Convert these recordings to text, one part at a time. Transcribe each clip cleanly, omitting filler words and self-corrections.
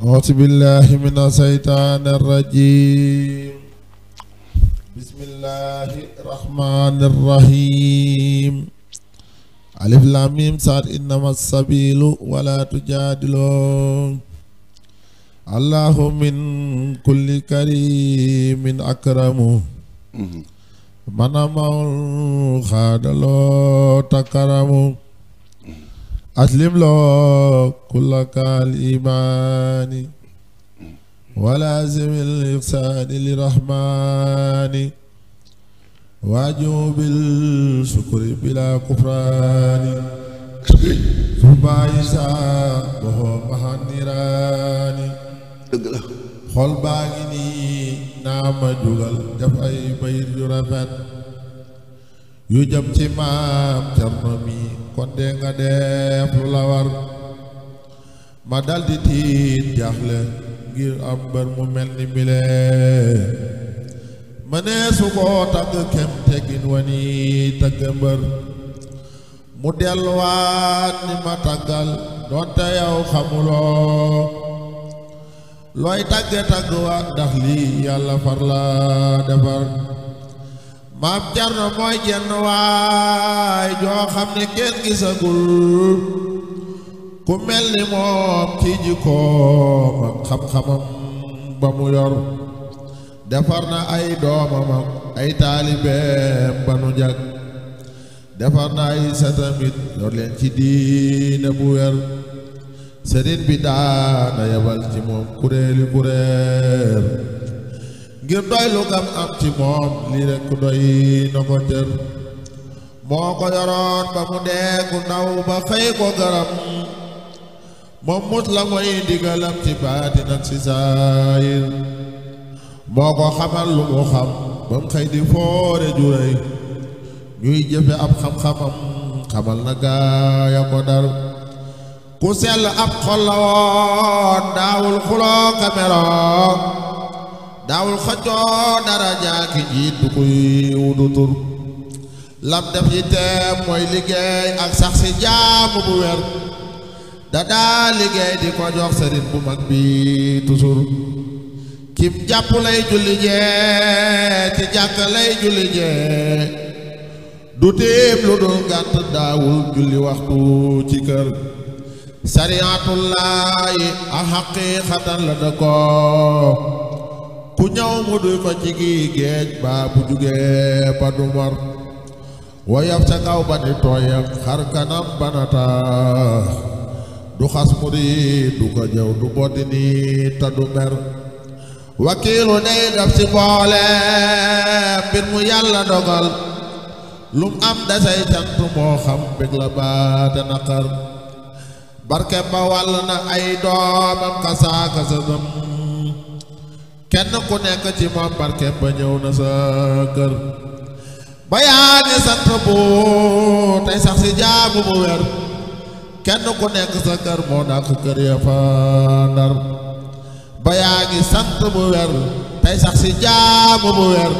أعوذ بالله من الشيطان الرجيم بسم الله الرحمن الرحيم ألف لام ميم صاد إنما السبيل ولا تجادلوا الله من كل كريم أكرم من أمر خاد له تكرم أسلم له كل كالإيمان ولازم الإحسان للرحمن واجب بالشكر بلا كفران سبايسا وهو مع النيران خول باغي نام جوغل دف اي بير yu rafet yu jëm ci maam Cerno mi kon de nga def lu la war ma daldi tiit jaaxle ngir am mbër mu mel ni mile ma nee su ko tagg kem teggin wani tagg mbër mu delluwaat ni ma taggal doonte yow xamuloo looy tagge tagguwaat ndax lii yàlla far la defar maam Cerno mooy jenn waay joo xam ne kenn gisagul ku mel ni moom ci jikkoom ak xam-xamam ba mu yor defar na ay doomam ak ay taalibeem ba nu jag defar na ay satamit yor leen ci diine bu wer sëriñ bi daana yebal ci moom kuréeli kuréel ngir doy lu gam am ci moom lii rekk doy na ko cër moo ko yoroon ba mu dee ku ndaw ba xëy ko garam moom mus la mooy ndigalam ci baatin ak ci saayir moo ko xamal lu mu xam ba mu xëy di foore juréy ñuy jëfe ab xam-xamam xamal na gaaya ko dar ku sell ab xol la woon daawul xuloo kameroo daawul xëccoo dara jaaki jiit du kuy wudu tur lam def yi teem mooy liggéey ak sax si jaamu bu wer dadaa liggéey di ko jox sëriñ bu mag bi toujours kim jàpp lay julli jee ci jàkk lay julli jee du tiim lu dul gàtt daawul julli waxtu ci kër sariatullaahi a xaqiiqatan la da ko ku ñëw mu duy ko ci gi géej baa bu jugee ba du mar woyof ca kaw ba ni tooyam xar kanam banata du xas mu di du ko jëw du boddi ni ta du mer wakiilu day daf ci boole mbir mu yàlla dogal lum am dasay cant moo xam bég la baate naqar barke ba wàll na ay doomam kasaaka sa dëm kenn ku nekk ci moom barke ba ñëw na sa kër ba yaa ngi sant bu tey sax si jaamu bu wer kenn ku nekk sa kër moo dàq kër ya fa Ndar ba yaa ngi sant bu wer tey sax si jaamu bu wer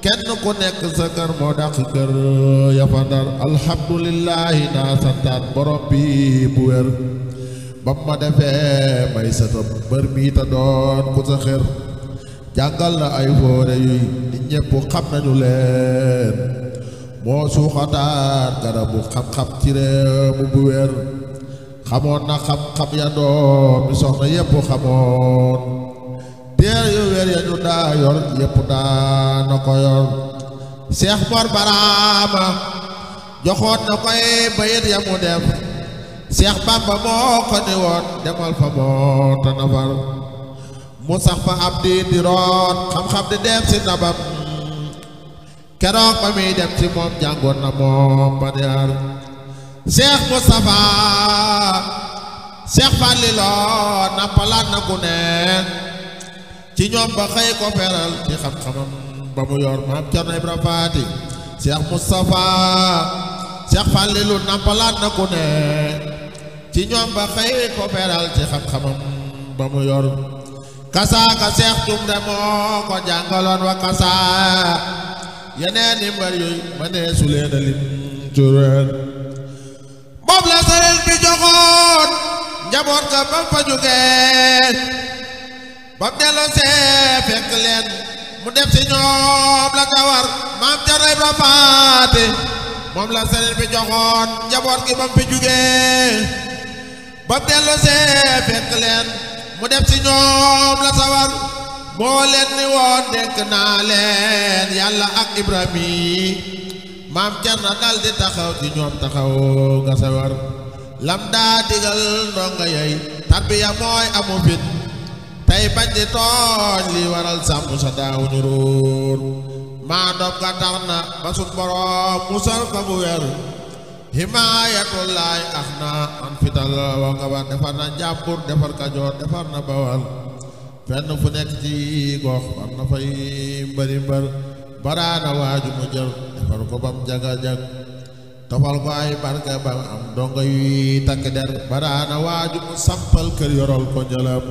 kenn ku nekk sa kër moo dàq kër ya fa Ndar alhamdulillahi naa santaat borom bi bu wer ba ma defee may satam mbër mi ta doon ku sa xër jàngal na ay foore yuy nit ñépp xam nañu leen moo suuxataat garabu xam-xam ci réew mu bu wér xamoon na xam-xam ya doom mi soxna yépp xamoon teer yu wér ya ñu daa yor yépp daa na ko yor Seex Mor Baraama joxoon na koy bayit ya mu def Seex Bamba moo ko ni woon demal fa moo ta nafar mu sax fa ab di root xam-xam di dem si nabam keroog ba muy dem ci moom jàngoon na moom ba ñaar Seex Mustafa Seex Fàllilu nampalaat na ku ne ci ñoom ba xëy ko feral ci xam-xamam ba mu yor maam Cerno Ibra Faati Seex Mustafa Seex Fàllilu nampalaat na ku ne ci ñoom ba xëy ko feral ci xam-xamam ba mu yor kasaaka Seex Tumre moo ko jàngaloon wa kasaa yeneen i mbër yooyu ma nee su leen a lim tureen moom la sëriñ bi joxoon njaboot ga bam fa jógee bam delloo see fekk leen mu def ci ñoom la ca war maam Cerno Ibra Faati moom la sëriñ bi joxoon njaboot gi bam fi jógee bam delloo see fekk leen mu def ci ñoom la ca war moo leen ni woon dénk naa leen yàlla ak Ibrahima maam Cerno dal di taxaw ci ñoom taxaw nga sa war lam daa digal ndonga yey tarbiya mooy amu fit tey bañ di tooñ li waral sàmm sa daaw ñu ruur maa doom nga tax na ba sun borom musal ko bu wer himaayatullaay ax na an fital wa nga war defar na njàmbur defar Kajoor defar na Bawal fenn fu nekk ci gox war na fay mbëri mbër baraana waaju mu jël defar ko bam jaga-jag tofal ko ay barke ba am donga yuy takk der baraana waaju mu sampal kër yorol ko njëlam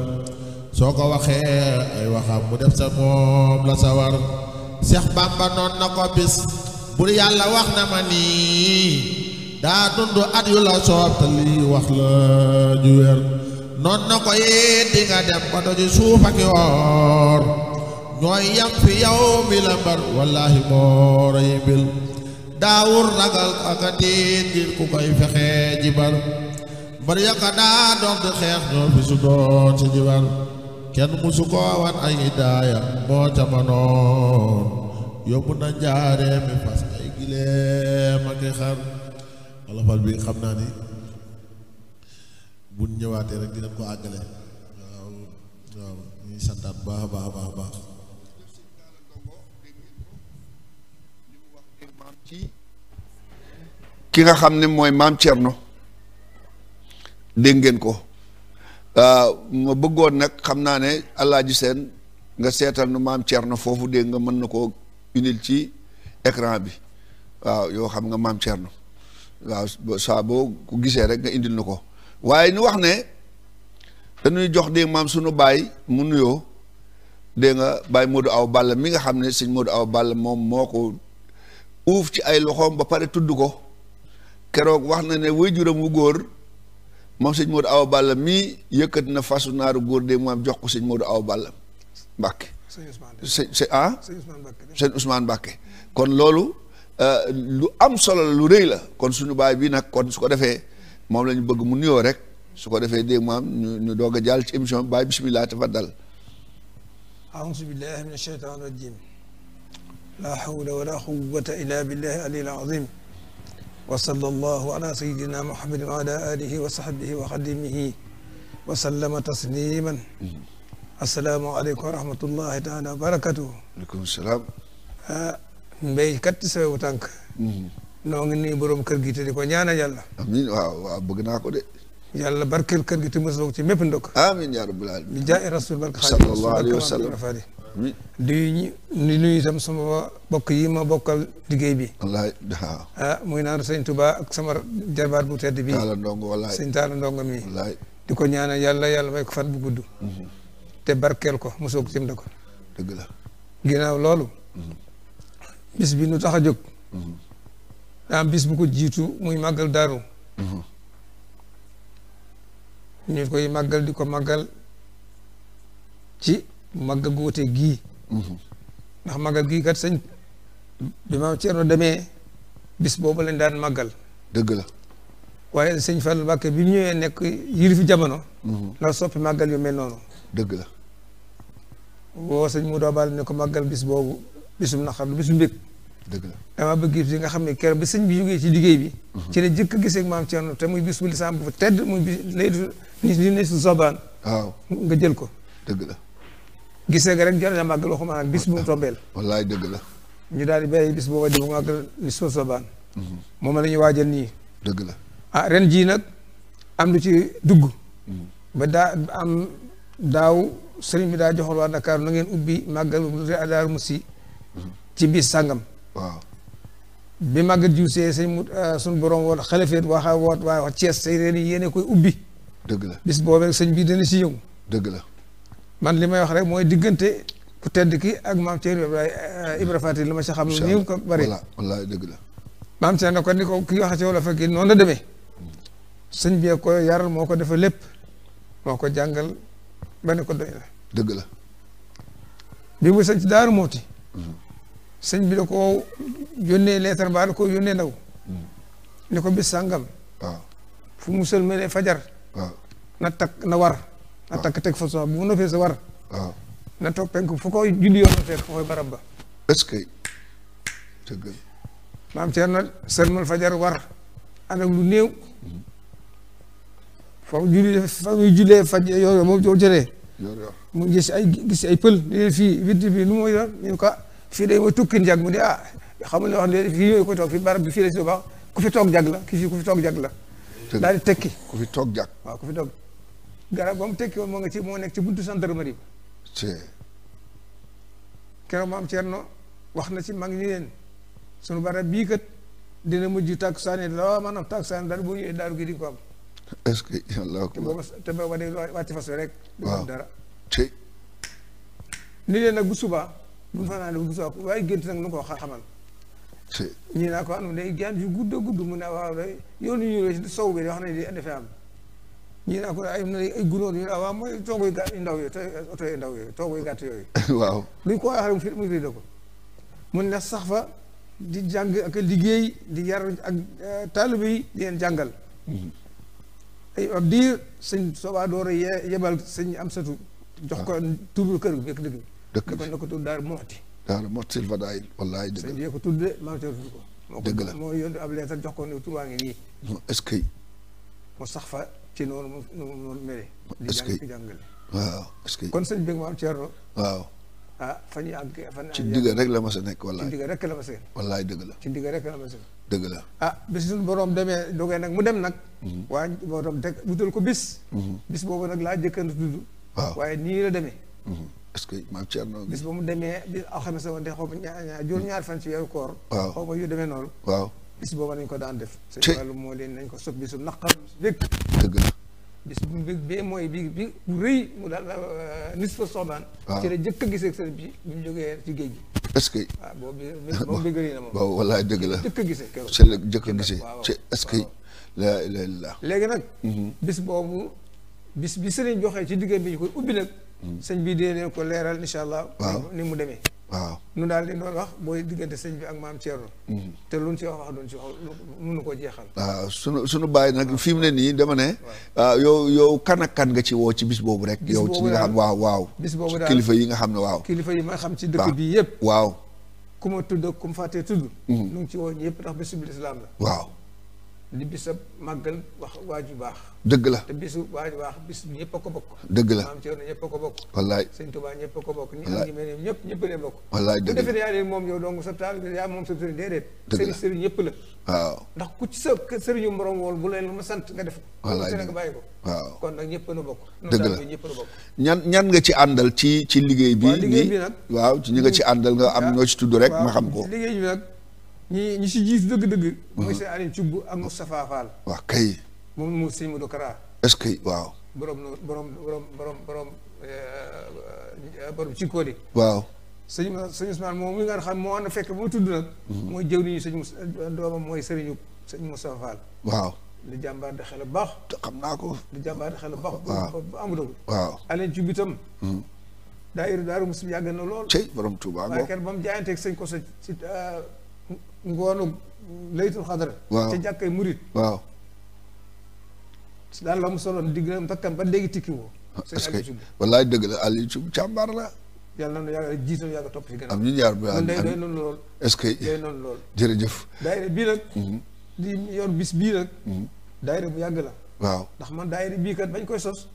soo ko waxee ay waxam mu def sa moom la sa war Seex Bamba noon na ko bis bur yàlla wax na ma nii daa dund at yu la soob te lii wax la ju wér noon na ko yit di nga dem ba doji suuf ak yoor ñooy yam fi yow mi la mbar wallahi moo rey bil daawur ragal ak a tiit ngir ku koy fexe jibar mbar yaka daa dox di xeex ñoo fi su doon ci jibar kenn musu ko wan ay hidaaya moo ca manoon yóbbu na njaaree mi fas ay gileem ak i xar alafal bi xam naa ni bu ñëwaatee rek dinañ ko àggale waaw waaw ñuy santaat baax baax baax baax ki nga xam ne mooy maam Cerno dégg ngeen ko ma bëggoon nag xam naa ne Alaaji Seen nga seetal nu maam Cerno foofu dégg nga mën na koo indil ci écran bi waaw yoo xam nga maam Cerno waaw saa boo ko gisee rek nga indil nu ko waaye ñu wax ne dañuy jox dégg maam sunu baay mu nuyoo dégg nga baay Modou Awa Balla mi nga xam ne sëñ Modou Awa Balla moom moo ko uuf ci ay loxoom ba pare tudd ko keroog wax na ne waajuram wu góor moom sëñ Modou Awa Balla mii yëkkati na fasu naaru góor de maam jox ko sëñ Modou Awa Balla Mbàkke sëñ Ousmane Mbàkke kon loolu lu am solo la lu rëy la kon suñu baay bi nag kon su ko defee moom la ñu bëgg mu nuyoo rek su ko defee dégg maam ñu doog a jàll ci émission bi baay bismillah tafaddal a'uuzu billahi mina shaytaani rajiim laa hawla wala quwwata illa billahi aliyil azim wa sallallahu ala sayyidina muhammadin wa ala alihi wa sahbihi wa xadimihi wa sallama tasliman assalaamu aleykum wa rahmatullahi taala wa barakatuhu aleykum salaam mbéy kat ci sawewu tànk noo ngi nii boroom kër gi te di ko ñaanal yàlla amiin waaw waaw bëgg naa ko de yàlla barkeel kër gi te mosoo ci mépp ndokk amiin yaa rabbal aalamiin bi jaay rasul barka sallallahu alayhi wa sallam di nuyu itam sama bokk yi ma bokkal liggéey bi wallaay muy naan sëñ Touba ak sama jarbaat bu tedd bi Taala Ndongo wallaay sëñ Taala Ndongo mi wallaay di ko ñaanal yàlla may ko fan bu gudd te barkeel ko mosoo ko cim ndokk dëgg la ginnaaw loolu bis bi nu tax a jóg daa bis bu ko jiitu muy màggal daaru ñu koy màggal di ko màggal ci màggal gu wote gii ndax màggal gii kat sëñ bi maam Cerno demee bis boobu lañ daan màggal dëgg la waaye sëñ Fallu Mbàkke bi mu ñëwee nekk yilifi jamono la soppi màggal yu mel noonu dëgg la woo sëñ Modou Awa Balla ne ko màggal bis boobu bisum naqar lu bisum mbég dëgg la dama bëgg bis yi nga xam ne keroog bi sëñ bi jógee ci liggéey bi ci la jëkk gisee ak maam Cerno te muy bis bu lislaam bu fa tedd muy bis ni su sobaan waaw nga jël ko dëgg la gisee ga rek jar na màggal waxuma nag bis bu mu tombeel wallaay dëgg la ñu daal di bàyyi bis booba di bu màggal ni su sobaan moom la ñuy waajal nii dëgg la ah ren jii nag am lu ci dugg ba daa am daaw sëriñ bi daa joxoon waa Dakar na ngeen ubbi màggal Daaru Musi ci bis sàngam waaw bi màggal jiw see sëñ mu suñu borom wala xalifeet waxa woot waa wax Cees say reen yi yéene koy ubbi dëgg la bis boobee sëñ bi dana si ñëw dëgg la man li may wax rek mooy diggante ku tedd ki ak maam Thierno Ibra Faty li ma si xam lu néew ko bari wallaay dëgg la maam Thierno ko ni ko ki wax ci wala fekk noonu la demee sëñ bi ko yaral moo ko defee lépp moo ko jàngal ba ne ko doy na. dëgg la. bi mu sëñ ci Daaru Muxti sëñ bi da ko yónnee leetar ba da ko yónnee ndaw ni ko bis sàngam waaw fu mu sëlmalee fajar waaw na takk na war na takk teg fa so bu mu noppee sa war waaw na toog penk fu ko julli yoon na fekk fooy barab ba est-ce que dëgg la. maam Thierno sëlmal fajar war ànd ak lu néew foofu julli fa muy jullee faj yooyu moom joo jëlee yor mu gis ay pël li fii witti bi lu mooy doon ñu ko fii day mooy tukki njag mu ne xamul ne wax ne fii ñooy ko toog fii barab bi fii la si baax ku fi toog jag la ki fii ku fi toog jag la daal di tekki ku fi toog jag waaw ku fi toog garab ba mu tekki woon moo nekk ci buntu gendarmerie keroog maam Thierno wax na ci mag ñi leen sunu barab bii kat dina mujj takkusaan la maanaam takkusaan daal boo ñëwee daaru gi di ko am est-ce que yàlla ko te booba day wàcc fas rek waaw dara te ni leen nag bu subaa bu fa naa ne bu subaa waaye gént nag nu ko xamal te ñii naa ko anu day gaan yu gudd mu ne waaw day yoonu ñu sow bi wax nañ di indi fi am ñii naa ko ay gunóor ñu waaw mooy toogu yu gàtt yu ndaw yooyu te oto yu ndaw yooyu toogu yu gàtt yooyu waaw luñ ko waxee mu fi mu firi ko mun ne sax fa di jàng ak liggéey di yar ak taalibe yi di leen jàngal ay ab diir sëñ soobaa door a yebal sëñ am satu jox ko turu kër gi dëkk dëkk bi ne ko tudd Daaru Muxti Daaru Muxti Silva daay wallaay dëgg sëñ bi ko tudde maa ngi tudd ko dëgg la moo yónni ab leetar jox ko ne tur waa ngi nii est-ce que mu sax fa ci noonu mu mele di jàngale waaw est-ce que kon sëñ bi maam Thierno waaw fan yi àgg fan ci digga rek la ma sa nekk wallaay ci digga rek la ma seen wallaay dëgg la ci digga rek la ma seen dëgg la bis suñu borom demee dogee nag mu dem nag waa borom teg wutal ko bis boobu nag laa jëkkandi tudd waaw waaye nii la demee est-ce que maam Thierno bis ba mu demee bis alxames la woon de xaw ma juróom-ñaari fan ci weeru koor waaw xaw ma yu demee noonu waaw bis boobu nañ ko daan def sëñ wàllu moo leen nañ ko sob bisu naqar bég dëgg la bis bu bég bee mooy bi bu rëy mu daal nis fa soxbaan ci la jëkk a gisee ak sëriñ bi mu jógee ci géej gi est-ce que waaw boobu bég rëy na moom waaw wallaay dëgg la jëkk a gisee keroog ci la jëkk a gisee ci est-ce que la la léegi nag bis boobu bis bi sëriñ joxee ci diggante bi ñu koy ubbi nag sëñ bi dee leen ko leeral incha allah ni mu demee waaw nu daal di doon wax booy diggante sëñ bi ak maam Thierno te luñ ci wax doon ci wax mënu ko jeexal waaw sunu bàyyi nag fi mu ne nii dama ne yow kan ak kan nga ci woo ci bis boobu rek yow ci ñi nga xam waaw bis boobu daal kilifa yi nga xam ne waaw kilifa yi ma xam ci dëkk bi yëpp waaw ku ma tudd ak ku ma fàttee tudd nu ngi ci woo ñëpp ndax bisu bi lislaam la waaw di bisab màggal wax waaju baax dëgg la te bisu waaju baax bis ñëpp a ko bokk dëgg la maam Thierno ñëpp a ko bokk wallaay sëñ Tuubaa ñëpp a ko bokk ñi ak ñi mel ne ñëpp leen bokk wallaay bu dëgg defee ne yaa leen moom yow donc sa taal yaa moom sa sëriñ déedéet sëriñ ñëpp la waaw ndax ku ci sa sëriñu morom wool bu leen lu ma sant nga def ko wallaay nga bàyyi ko waaw kon nag ñëpp na bokk dëgg la ñëpp na bokk ñan nga ci àndal ci liggéey bi liggéey bi nag waaw ci ñi nga ci àndal nga am ñoo ci tudd rek ma xam ko liggéey bi nag ñi si jiitu dëgg-dëgg mooy seen Aliou Thioub ak Moustapha Fall waaw kay moom mu sëñ Modou Kara est-ce que waaw borom ci kóodi waaw sëñ Ousmane moom mi nga xam moo na fekk moo tudd nag mooy jëw niñu sëñ doomam mooy sëriñu sëñ Moustapha Fall waaw di jàmbaar di xel baax te xam naa ko di jàmbaar di xel baax bu amudagul waaw Aliou Thioub itam daayira Daaru Muxti yàgg na lool cey borom Touba waaye kenn ba mu jaayanteeg sëñ ko sa ci ngoonu laytul xadara waaw ca jàkkay murit waaw daal la mu soloon diggam takkam ba léegi tikki woo est-ce que wallaay dëgg la Aliou Thioub càmbaar la yàlla na yàgg jiital yàgg topp ci gannaaw am ñu ñaar bu man day doy noonu lool est-ce que doy noonu lool jërëjëf daayira bii nag di yor bis bii nag daayira bu yàgg la waaw ndax man daayira bii kat bañ koy sos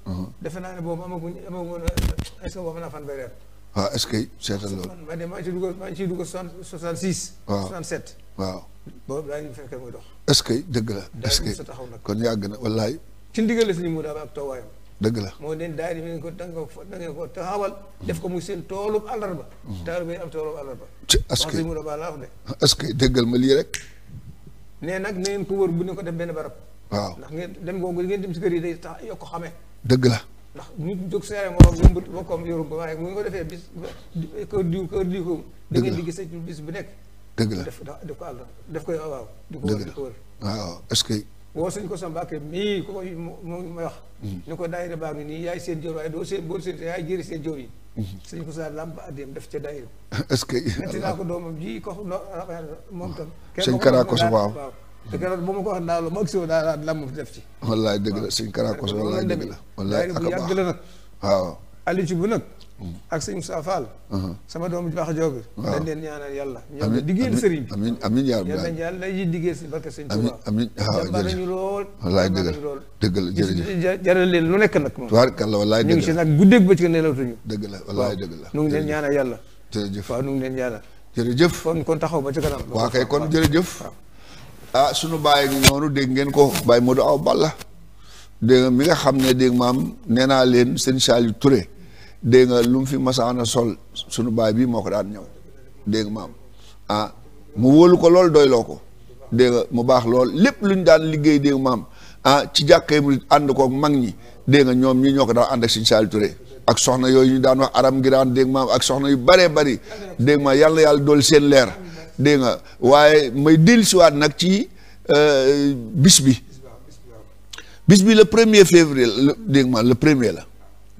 defe naa ne boobu amaguñ est-ce que boobu naa fan bay reer waaw est-ce que seetal loolu man ma de maa ngi ciy dugal 66 waaw 67 waaw boobu daal ñu fekkee muy dox est-ce que dëgg la est-ce que sa taxaw nag kon yàgg na wallaay ci ndigal la suñu mu daal ak toowaayam dëgg la moo leen daayira mi ko da ngeen ko taxawal def ko muy seen toolub àllarba taalibe yi am toolub àllarba est-ce que mu da ba laa wax de est-ce que dëggal ma lii rek nee nag na ngeen ko wër bu ne ko def benn barab waaw ndax ngeen dem googu ngeen dem si kër yi day tax yokk ko xamee dëgg la ndax nit jóg seere morom yombut bokkoom yorum ba waaye mu ngi ko defee bis kër diw ko da ngeen di gis bis bu nekk dëgg la def ko àll def koy waaw di ko wër waaw est-ce que woo sëñ ko sa Mbàkke mii ko moo may wax ni ko daayira baa ngi nii yaay seen jëw waaye doo seen boo seen yaay jëri seen jëw yi sëñ ko sa lamp addeem def ca daayira est-ce que netti naa ko doomam ji ko moom tam sëñ Kara Koso waaw te keroog bu ma ko wax naa la ma agsi woon daal lamb def ci wallaay dëgg la sëñ Kara Koso wallaay dëgg la wallaay bu yàgg la nag waaw Aliou ci bu nag ak sëñ Moussa Fall sama doom ju baax joogu dañ leen ñaanal yàlla ñoom la liggéeyal sëriñ bi amiin amiin yaa yàlla yàlla yi liggéey si barke sëñ Touba amiin jàmbaar nañu lool wallaay dëgg la jërëjëf jaral leen lu nekk nag moom tubaarkalla wallaay ñu ngi si nag guddeeg bëccëg nelawtuñu dëgg la wallaay dëgg la nu ngi leen ñaanal yàlla jërëjëf waaw nu ngi leen ñaanal jërëjëf kon taxaw ba ci kanam waa kay kon jërëjëf sunu bàyyi ngi noonu dégg ngeen ko Baye Modou Awa Balla dégg nga mi nga xam ne dégg maam nee naa leen sëñ Saliou Touré dégg nga lu mu fi masaana sol sunu baay bi moo ko daan ñëw dégg nga maam mu wóolu ko lool doyloo ko dégg nga mu baax lool lépp lu ñu daan liggéey dégg nga maam ci jàkkee mu ànd koog mag ñi dégg nga ñoom ñi ñoo ko daan ànd ak sëñ Saliou Touré ak soxna yooyu ñu daan wax aram ngiraan dégg nga maam ak soxna yu bëree bëri dégg nga maam yàlla dool seen leer dégg nga waaye may dellusiwaat nag ci bis bi le 1er février dégg nga maam le 1er la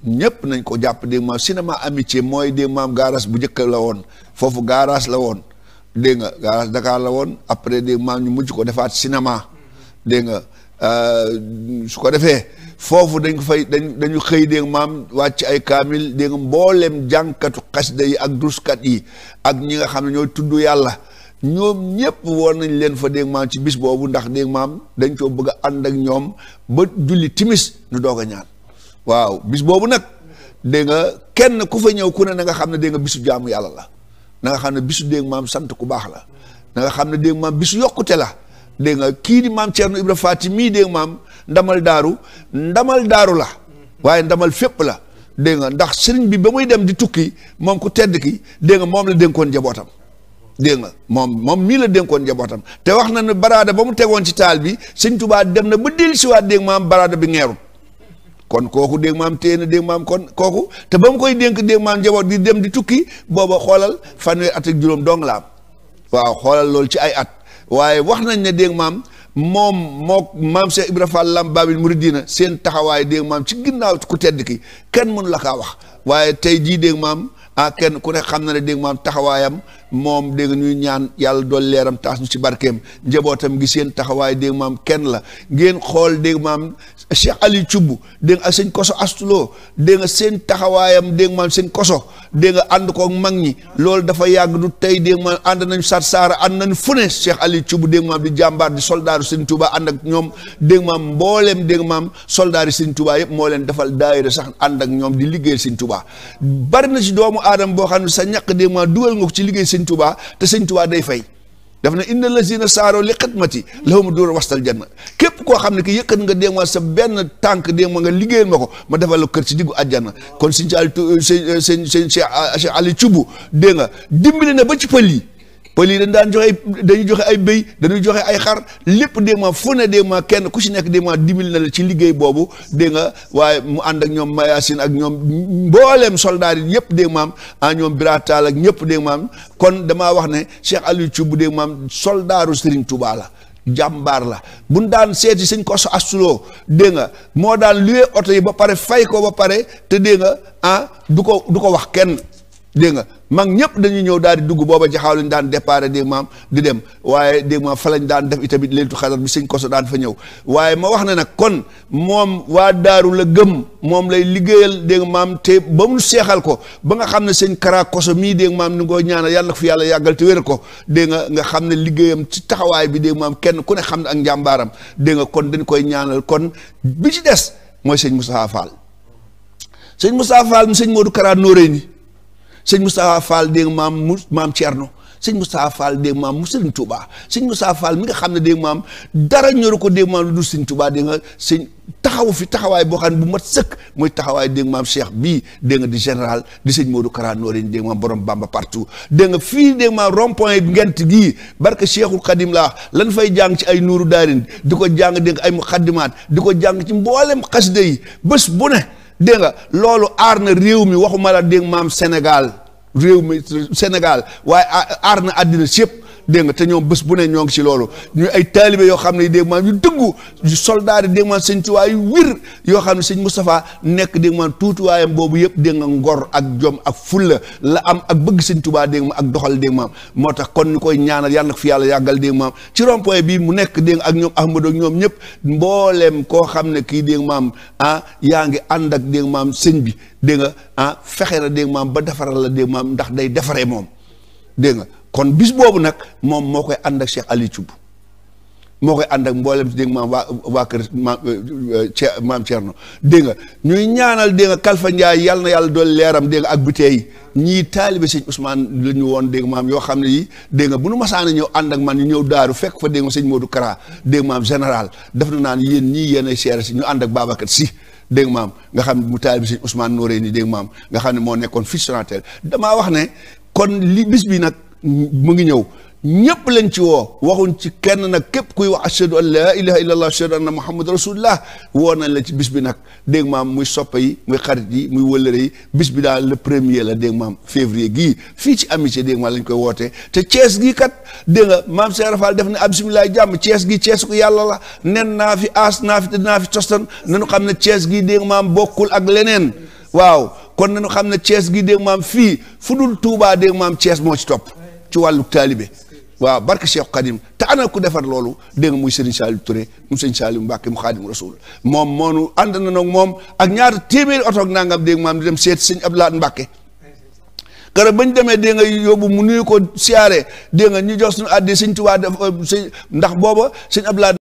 ñëpp nañ ko jàpp dégg maam cinéma amitié mooy dégg maam garage bu njëkk la woon foofu garage la woon dégg nga garage Dakar la woon après dégg maam ñu mujj ko defaat cinéma dégg nga su ko defee foofu dañ ko fay dañu xëy dégg maam wàcc ay kaamil dégg nga mboolem jànkatu xasida yi ak duskat yi ak ñi nga xam ne ñooy tudd yàlla ñoom ñëpp woon nañ leen fa dégg maam ci bis boobu ndax dégg maam dañ koo bëgg a ànd ak ñoom ba julli timis nu doog a ñaan waaw bis boobu nag dégg nga kenn ku fa ñëw ku ne na nga xam ne dégg nga bisu jaamu yàlla la na nga xam ne bisu dégg maam sant ku baax la na nga xam ne dégg maam bisu yokkute la dégg nga kii di maam Thierno Ibra Faty mii dégg maam ndamal daaru la waaye ndamal fépp la dégg nga ndax sëriñ bi ba muy dem di tukki moom ku tedd ki dégg nga moom la dénkoon njabootam dégg nga moom mii la dénkoon njabootam te wax na ne baraada ba mu tegoon ci taal bi sëñ Tuubaa dem na ba dellusiwaat dégg maam baraada bi ngeerul kon kooku dégg maam téye na dégg maam kon kooku te ba mu koy dénk dégg maam njaboot di dem di tukki booba xoolal fanweer at ak juróom dong la am waaw xoolal loolu ci ay at waaye wax nañ ne dégg maam moom moo maam Cheikh Ibra Fall Lamp Babil Mouridina seen taxawaay dégg maam ci ginnaaw ku tedd ki kenn mënu la kaa wax waaye tey jii dégg maam kenn ku ne xam na ne dégg maam taxawaayam moom dégg ñuy ñaan yàlla dool leeram taas ñu ci barkeem njabootam gi seen taxawaay dégg maam kenn la ngeen xool dégg maam Cheikh Ali Thioub dégg nga ak sëñ koso astuloo dégg nga seen taxawaayam dégg maam seen koso dégg nga ànd koog mag ñi loolu dafa yàgg du tey dégg maam ànd nañu sat saara ànd nañu fu ne Cheikh Ali Thioub dégg maam di jàmbaar di soldaaru sëñ Touba ànd ak ñoom dégg maam mbooleem dégg maam soldaari sëñ Touba yëpp moo leen defal daayira sax ànd ak ñoom di liggéeyal sëñ Touba bari na ci doomu aadama boo xam ne sa ñàkk dégg maam dugal nga ko ci liggéey sëñ Touba te sëñ Touba day fay daf na inna lazina saaroo li xidmati lahum dóor wastal janna képp koo xam ne ki yëkkat nga dégg ma sa benn tànk dégg ma nga liggéeyal ma ko ma defal la kër ci diggu àjjana kon sëñ sëñ Cheikh Ali Thioub dégg nga dimbali na ba ci pël yi dañ daan dañuy joxe ay béy dañuy joxe ay xar lépp dégg ma fu ne dégg ma kenn ku ci nekk dégg ma dimbali na la ci liggéey boobu dégg nga waaye mu ànd ak ñoom Mayacine ak ñoom mbooleem soldaar yi yëpp dégg maam ñoom Biratal ak ñëpp dégg maam kon damaa wax ne Cheikh Aliou Thioub dégg maam soldaaru Serigne Touba la jàmbaar la buñ daan seeti sëñ koso astuloo dégg nga moo daan luwe oto yi ba pare fay ko ba pare te dégg nga du ko wax kenn dégg nga mag ñëpp dañuy ñëw daal di dugg booba jaxaaw lañ daan déparé dégg maam di dem waaye dégg maam fa lañ daan def itamit leeltu xadar bi sëñ koso daan fa ñëw waaye ma wax ne nag kon moom waa daaru la gëm moom lay liggéeyal dégg maam te ba mu seexal ko ba nga xam ne sëñ Kara Koso mii dégg maam ni ngoo ñaanal yàlla na ko fi yàlla yàggal te wér ko dégg nga xam ne liggéeyam ci taxawaay bi dégg maam kenn ku ne xam ne ak njàmbaaram dégg nga kon dañ koy ñaanal kon bi ci des mooy sëñ Moustapha Fall sëñ Moustapha Fall mu sëñ Modou Kara Noreyni sëñ Moustapha Fall dégg maam Thierno sëñ Moustapha Fall dégg maam mu Sëriñ Touba sëñ Moustapha Fall mi nga xam ne dégg maam dara ñoru ko dégg maam lu dul sëñ Touba dégg nga sëñ taxawu fi taxawaay boo xam ne bu mat sëkk mooy taxawaay dégg maam Cheikh bii dégg nga di général di sëñ Modou Kara Noreyni dégg maam borom Bamba partout dégg nga fii dégg maam rond-point Ngent gii barke Cheikhul Khadim laa lan fay jàng ci ay nuuru daarin di ko jàng dégg ay muxaddimaat di ko jàng ci mboolem xasida yi bés bu ne dégg nga loolu aar na réew mi waxuma la dégg maam Sénégal réew mi Sénégal waaye aar na àddina si yëpp dégg nga te ñoom bés bu ne ñoo ngi ci loolu ñu ay taalibe yoo xam ne dégg maam ñu dëggu yu soldaar yi dégg maam sëñ Tuubaa yu wir yoo xam ne sëñ Moustapha nekk dégg maam tuutiwaayam boobu yëpp dégg nga ngor ak jom ak fulla la am ak bëgg sëñ Tuubaa dégg maam ak doxal dégg maam moo tax kon ñu koy ñaanal yàlla na ko fi yàlla yàggal dégg maam ci rond-point bi mu nekk dégg ak ñoom Ahmadou ak ñoom ñëpp mbooleem koo xam ne kii dégg maam yaa ngi ànd ak dégg maam sëñ bi dégg nga fexe na dégg maam ba defaral la dégg maam ndax day defaree moom dégg nga kon bis boobu nag moom moo koy ànd ak Cheikh Aliou Thioub moo koy ànd ak mboolem dégg maam waa kër maam Thierno dégg nga ñuy ñaanal dégg nga Kalfa Ndiaye yàlla na yàlla dool leeram dégg nga ak buteey ñii taalibe sëñ Ousmane la ñu woon dégg maam yoo xam ne yi dégg nga bu nu masaana ñëw ànd ak man ñu ñëw daaru fekk fa dégg nga sëñ Modou Kara dégg maam général def na naan yéen ñii yéen ay seere si ñu ànd ak Babacar Si dégg maam nga xam ne mu taalibe sëñ Ousmane Nooré ni dégg maam nga xam ne moo nekkoon fii Sonatel damaa wax ne kon li bis bi nag mu ngi ñëw ñëpp lañ ci woo waxuñ ci kenn nag képp kuy wax ashhadu an laa ilaha illallah ashhadu anna muhammad rasulullah woo nañ la ci bis bi nag dégg maam muy soppa yi muy xarit yi muy wëllëre yi bis bi daal le premier la dégg maam février gii fii ci amitié dégg maam lañ koy wootee te Thiès gii kat dégg nga maam Cheikh Rafal def ne ab bisimilah jàmm Thiès gii Thiès ko yàlla la nen naa fi aas naa fi te dinaa fi tostan nañu xam ne Thiès gii dégg maam bokkul ak leneen waaw kon nañu xam ne Thiès gii dégg maam fii fu dul Touba dégg maam Thiès moo ci topp ci wàllu taalibe waaw barke Cheikh Khadim te ana ku defar loolu dégg nga muy Serigne Saliou Touré mu Serigne Saliou Mbacke mu Khadim Rasoul moom moonu ànd na nag moom ak ñaata téeméeri oto ak nangam dégg maam di dem seet Serigne Abdoulaye Mbacke kër bañ demee dégg nga yóbbu mu nuyu ko siyaare dégg nga ñu jox suñu àddee Serigne Touba def ndax booba Serigne Abdoulaye